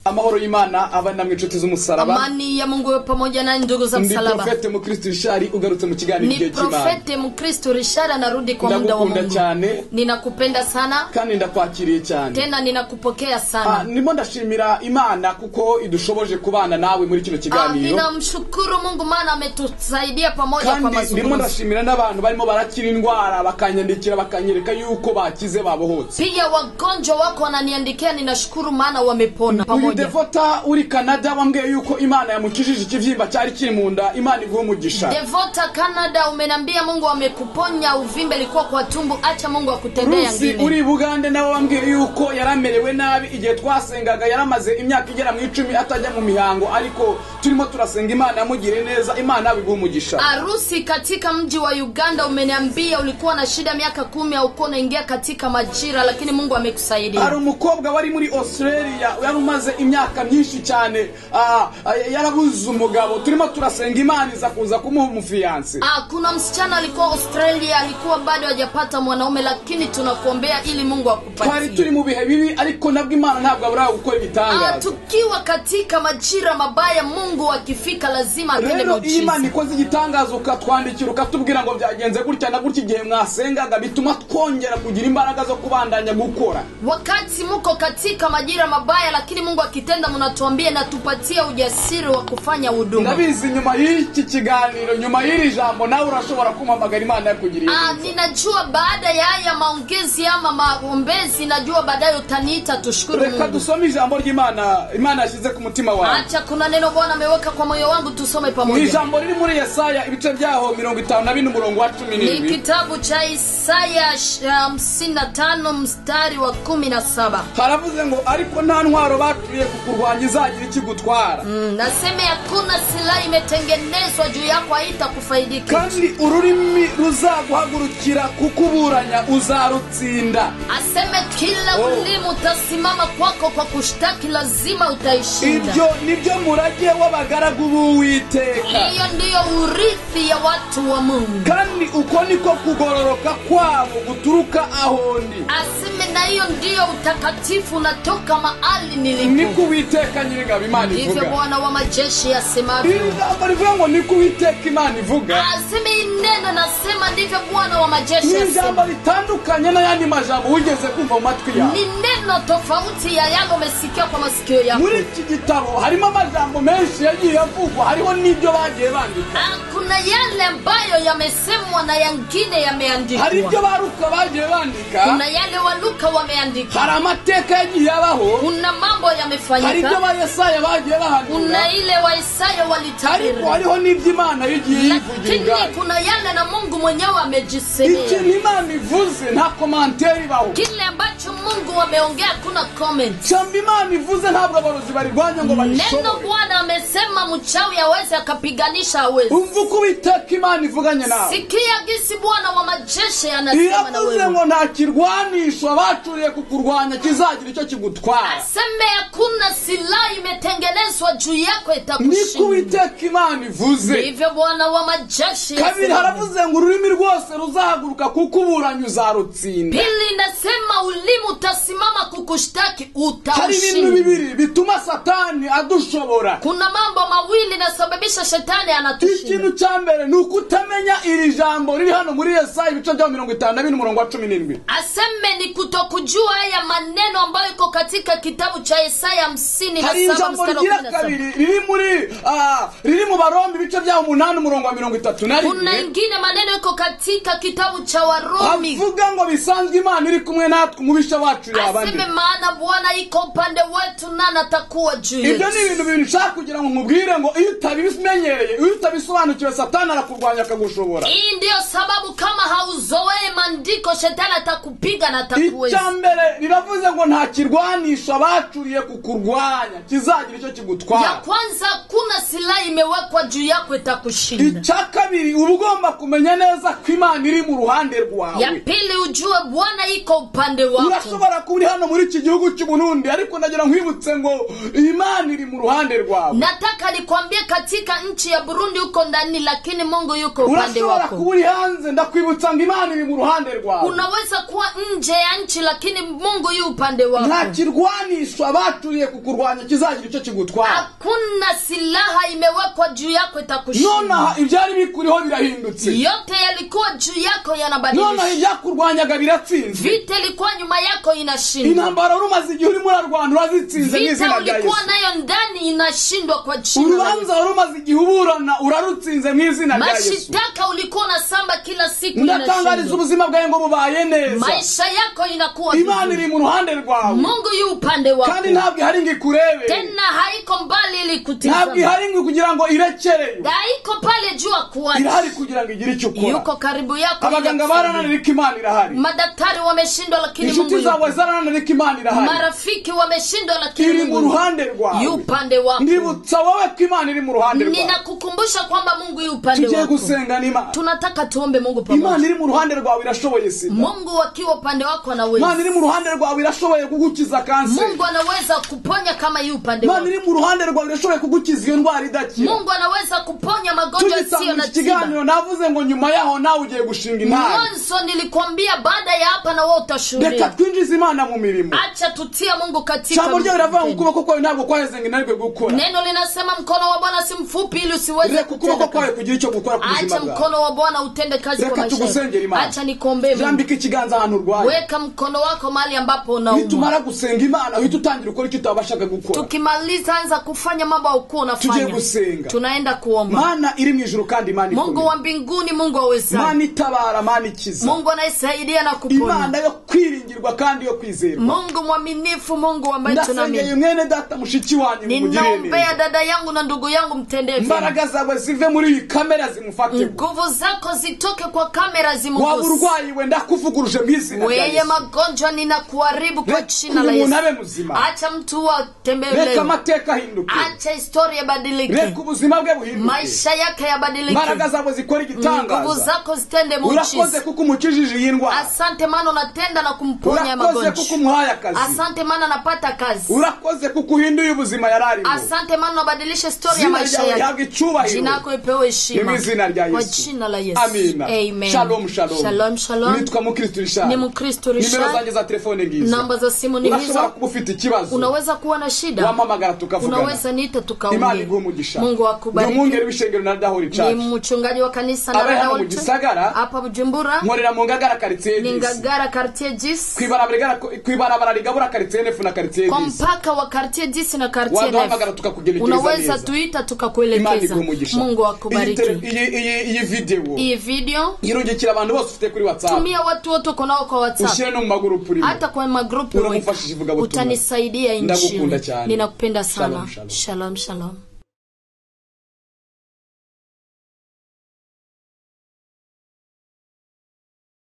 Amahoro y'Imana abana namwe inshuti z'umusaraba. Amani ya Mungu iwe pamoja na ndugu za Ndi msalaba. Profete Mukristo Richard ugarutse mu kiganiro Ni igihe cy'Imana. Profete Mukristo Richard anarudi kwa muda wa Ndagukunda Mungu. cyane. Ninakupenda sana. Kandi ndakwakiriye cyane. Tena ninakupokea sana. Ndimo ndashimira Imana kuko idushoboje kubana nawe muri kino kiganiro. Ninamshukuru Mungu maana ametusaidia pamoja kwa Kandi ndimo mazungumzo. ndashimira n'abantu barimo barakira indwara bakanyandikira bakanyereka yuko bakize babohotse. Pia wagonjwa wako wananiandikia, ninashukuru maana wamepona Uyu pamoja. Devota uri Canada wambwiye yuko Imana yamukijije ikibyimba cyari kiri mu nda, Imana iguhe umugisha. Devota Canada, umenambia Mungu amekuponya uvimbe ilikuwa kwa tumbo, acha Mungu akutendee Rusi yangine. uri Bugande nawe wambwiye yuko yaramerewe nabi igihe twasengaga, yaramaze imyaka igera mu 10 atajya mu mihango, ariko turimo turasenga Imana yamugire neza, Imana iguhe umugisha. Arusi katika mji wa Uganda, umeniambia ulikuwa na shida miaka 10 haukuwa unaingia katika majira, lakini Mungu amekusaidia. Hari umukobwa wari muri Australia yarumaze imyaka myinshi cyane, yarabuze umugabo, turimo turasenga Imana iza kuza kumuha umufiance. Kuna msichana alikuwa Australia, alikuwa bado hajapata mwanaume, lakini tunakuombea ili Mungu akupatie. Twari turi mu bihe bibi, ariko nabwo Imana ntabwo abura gukora ibitangaza. Tukiwa katika majira mabaya, Mungu akifika lazima atende Rero muujiza. Imana ikoze igitangaza ukatwandikira ukatubwira ngo byagenze gutya na gutya igihe mwasengaga, bituma twongera kugira imbaraga zo kubandanya gukora. Wakati muko katika majira mabaya, lakini Mungu akitenda mnatuambia na tupatie ujasiri wa kufanya huduma. Ndabizi nyuma y'iki kiganiro, nyuma y'iri jambo nawe urashobora kumpamagara Imana yakugiriye neza. Ninajua baada ya haya maongezi ama maombezi, najua baadaye utaniita tushukuru Reka Mungu. dusome ijambo ry'Imana Imana yashyize ku mutima wawe. Acha, kuna neno Bwana ameweka kwa moyo wangu, tusome pamoja. Ni ijambo riri muri Yesaya ibice byaho 54 umurongo wa 17. Ni kitabu cha Isaya 55 mstari wa 17. Haravuze ngo ariko nta ntwaro baturiye kukurwanya izagira ikigutwara. Nasema hakuna silaha imetengenezwa juu yako haitakufaidika. Kandi ururimi ruzaguhagurukira kukuburanya uzarutsinda. Aseme kila ulimi utasimama kwako kwa kushtaki lazima utaishinda. Ibyo nibyo murage w'abagaragu b'Uwiteka. Hiyo ndiyo urithi ya watu wa Mungu. Kandi uko niko kugororoka kwabo guturuka aho ndi. Aseme na hiyo ndiyo utakatifu unatoka mahali nilipo. Niko Uwiteka Nyiringabo Imana ivuga. Ndivyo Bwana wa majeshi asemavyo. Ijambo rivuga ngo niko Uwiteka Imana ivuga. Aseme neno nasema ndivyo Bwana wa majeshi asema. Ni ijambo litandukanye n'ayandi majambo wigeze kumva mu matwi yawe. Ni neno tofauti ya yale umesikia kwa masikio yako. Muri iki gitabo harimo amajambo menshi yagiye avugwa, hariho n'ibyo bagiye bandika. Kuna yale ambayo yamesemwa na yangine yameandikwa. Hari ibyo baruka bagiye bandika. Kuna yale waluka wameandika. Hari amateka yagiye abaho. Kuna mambo yamefanyika. Hari ibyo ba Yesaya bagiye bahanura. Kuna ile wa Isaya walitabiri. Ariko hariho n'ibyo Imana yagiye yivugira. Lakini kuna yale na Mungu mwenyewe amejisemea. Ikintu Imana ivuze nta commentaire ibaho. Kile ambacho Mungu ameongea kuna comment. Jambo Imana ivuze ntabwo abarozi barirwanya ngo barishobore. Neno Bwana amesema mchawi hawezi akapiganisha hawezi. Umva uko Uwiteka Imana ivuganye nawe. Sikia gisi Bwana wa majeshi anasema na wewe. Iravuze ngo nta kirwanisho bacuriye kukurwanya kizagira icyo kigutwara. Aseme hakuna silaha imetengenezwa juu yako itakushinda. Niko Uwiteka Imana ivuze. Ndivyo Bwana wa majeshi. Kabiri haravuze ngo ururimi rwose ruzahaguruka kukuburanya uzarutsinda. Pili nasema ulimi utasimama kukushtaki utaushinda. Hari ibintu bibiri bituma Satani adushobora. Kuna mambo mawili nasababisha shetani anatushinda. Ikintu cya mbere ni ukutamenya iri jambo riri hano muri Yesaya ibice bya 54 umurongo wa 17. Aseme ni kutokujua haya maneno ambayo iko katika kitabu cha Yesaya 57 mstari wa 17. Riri muri riri mu Baroma ibice bya 8 umurongo wa 31. Kuna ingine maneno iko katika kitabu cha Warumi. Avuga ngo bisanzwe Imana iri kumwe natwe umubisha wacu yabandi. Aseme maana Bwana iko upande wetu na atakuwa juu yetu. Ibyo ni ibintu bibiri nshaka kugira ngo nkubwire ngo iyo utabimenyereye, iyo utabisobanukiwe Satani arakurwanya akagushobora. Hii ndiyo sababu kama hauzoee maandiko shetani atakupiga na atakuweza. Icya mbere riravuze ngo nta kirwanisho bacuriye kukurwanya kizagira icyo kigutwara. Ya kwanza kuna silaha imewekwa juu yako itakushinda. Icya kabiri uba ugomba kumenya neza ko Imana iri mu ruhande rwawe. Ya pili ujue Bwana iko upande wako. Urashobora Urashobora kuba uri hano muri iki gihugu cy'u Burundi, ariko ndagira nkwibutse ngo Imana iri mu ruhande rwawe. Nataka nikwambie katika nchi ya Burundi uko ndani, lakini Mungu yuko upande Urashobora wako. kuba uri hanze, ndakwibutsa ngo Imana iri mu ruhande rwawe. Unaweza kuwa nje ya nchi, lakini Mungu yu upande wako. Nta kirwanisho baturiye kukurwanya kizagira icyo kigutwara. Hakuna silaha imewekwa juu yako itakushinda. Nonaha ibyari bikuriho birahindutse. Yote yalikuwa juu yako yanabadilishwa. Nonaha ibyakurwanyaga biratsinzwe. Vita ilikuwa nyuma yako inashindwa. Intambara urumaze igihe urimo urarwana urazitsinze mu Vita izina rya ulikuwa Yesu. nayo ndani inashindwa kwa jina la Yesu. Urubanza warumaze igihe uburana urarutsinze mu izina rya Yesu. Mashitaka ulikuwa unasamba kila siku Ndatangariza inashindwa. ubuzima bwawe ngo bubaye neza. Maisha yako inakuwa Imana vizuri. iri mu ruhande rwawe. Mungu yu upande wako. Kandi ntabwo ihari ngo ikurebe. Tena haiko mbali ili Ntabwo kutizama. ihari ngo kugira ngo irekereyo. Haiko pale juu kuacha. Irahari kugira ngo igire icyo ukora. Yuko karibu yako. Abaganga barananira ko Imana irahari. Madaktari wameshindwa, lakini Mungu Inshuti zawe yuko. zarananira ko Imana irahari. Marafiki wameshindwa, lakini Iri mu Mungu ruhande rwawe. yu upande wako. Ndibutsa wowe ko Imana iri mu ruhande rwawe. Ninakukumbusha kwamba Mungu yu upande Tugiye wako. gusenga n'Imana. Tunataka tuombe Mungu pamoja. Imana iri mu ruhande rwawe irashoboye sida. Mungu akiwa upande wako anaweza. Imana iri mu ruhande rwawe irashoboye kugukiza kanseri. Mungu anaweza kuponya kama yu upande Imana wako. iri mu ruhande rwawe irashoboye kugukiza iyo ndwara idakira. Mungu anaweza kuponya magonjwa yasiyo Tugitanga na iki tiba. kiganiro navuze ngo nyuma yaho nawe ugiye gushinga intara. Mwanzo nilikwambia baada ya hapa na wewe Reka utashuhudia. twinjize Imana mu mirimo. Acha tutie Mungu katika Ijambo ryayo riravuga ngo mtendo. ukuboko kwawe ntabwo kwaheze ngo inanirwe gukora. Neno linasema mkono wa Bwana si mfupi ili usiweze Reka ukuboko kutenda kwawe kazi. kugira icyo gukora ku buzima Acha bwawe. mkono wa Bwana utende kazi kwa Reka maisha tugusengere yako. Imana. Acha nikuombee Mungu. Rambika ikiganza ahantu urwaye. Weka mkono wako mahali ambapo unaumwa. Nitumara gusenga Imana uhita utangira ukora icyo utabashaga gukora. Tukimaliza anza kufanya mambo haukuwa Tugiye unafanya. gusenga. Tunaenda kuomba. Mana iri mu ijuru kandi Imana Mungu ikomeye. wa mbinguni, Mungu awezaye. Mana itabara, Mana ikiza. Mungu anayesaidia na kuponya. Imana yo kwiringirwa kandi yo kwizerwa. Mungu mwaminifu, Mungu ambaye Ndasengeye tunaamini. mwene data mushiki wanyu mugirire Ninaombea neza. dada yangu na ndugu yangu, mtendee vyema. Imbaraga zawe zive muri iyi kamera zimufate. Nguvu zako zitoke kwa kamera Waba zimuguse. urwaye we ndakuvuguruje mu izina rya Weye Yesu. magonjwa ninakuharibu kwa Reka jina la uyu muntu Yesu. abe muzima. Acha mtu atembee Reka leo. amateka ahinduke. Acha historia ibadilike. Reka ubuzima bwe buhinduke. Maisha yake yabadilike. Imbaraga zawe zikora Nguvu igitangaza. zako zitende Urakoze muujiza. kuko umukijije iyi ndwara. Asante maana unatenda na kumponya Urakoze magonjwa. kuko umuhaye akazi. Asante maana anapata kazi. Urakoze kuko uhinduye ubuzima yari arimo. Asante maana unabadilisha historia ya Izina maisha ryawe yake. rihabwe icyubahiro. Jina lako ipewe Ni heshima. mu izina rya Kwa Yesu. jina la Yesu. Amina. Amen. Shalom, shalom. Shalom, shalom. Nitwa Mukristo Richard. Ni Mkristo Nimero Richard. zanjye za telefone ngizo. Namba za simu ni Urashobora hizo. kuba ufite ikibazo. Unaweza kuwa na shida. Wampamagara tukavugana. Unaweza niita Imana tukaongea. iguhe umugisha. Mungu Ndi akubariki. umwungeri w'ishengero na Dahori Ni Church. mchungaji wa kanisa na Abe hano mu Dahori Church. Gisagara. Hapa Bujumbura Nkorera mu Ngagara quartier ni 10. Ngagara quartier 10 Kw'ibarabara rigabura quartier 9 na quartier kwa 10. mpaka wa quartier 10 na quartier Waduhamagara 9. tukakugenekereza Unaweza neza. tuita Imana tukakuelekeza. iguhe umugisha. Mungu akubariki. Iyi video Hii video irungikira abantu bose ufite kuri WhatsApp. tumia watu wote uko nao kwa WhatsApp. Ushyire no mu magurupu urimo. Hata kwa magrupu Uramufashije ivugabutumwa. utanisaidia Ndagukunda injili. cyane. Ninakupenda sana. Shalom, shalom. Shalom, shalom.